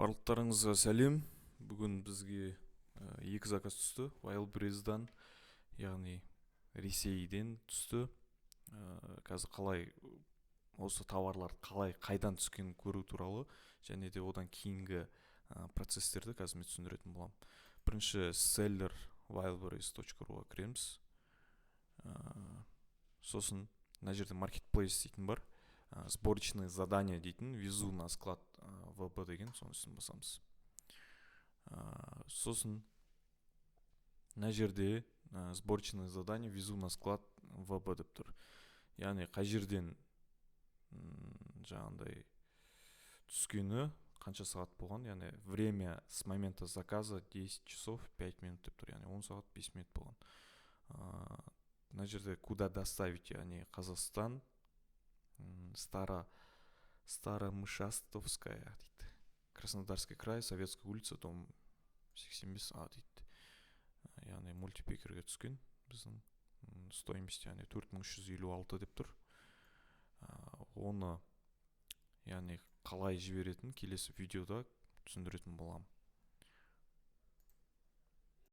Барлықтарыңызға сәлем! Бүгін бізге екі заказ түсті Wildberries-дан, яғни Ресейден түсті. Қазір қалай осы товарлар қалай, қайдан түскенін көру туралы және де одан кейінгі процесстерді қазір мен түсіндіретін боламын. Бірінші seller wildberries.ru-ға кіреміз. Сосын мына жерде маркетплейс дейтін бар, сборочное задание дейтін, «везу на склад ВБ» деген, соның үстін басамыз. Сосын мына жерде «сборочное задание, везу на склад ВБ» деп тұр, яғни қай жерден жаңағындай түскені, қанша сағат болған, яғни время с момента заказа 10 часов 5 минут деп тұр, яғни 10 сағат 5 минут болған. Мына жерде «куда доставить», яғни Қазақстан, Старомышастовская дейді, Краснодарский край, Советская улица, дом 85 А дейді, яғни мультипикерге түскен біздің. Стоимость, яғни 4356 деп тұр. Оны, яғни қалай жіберетін, келесі видеода түсіндіретін боламын.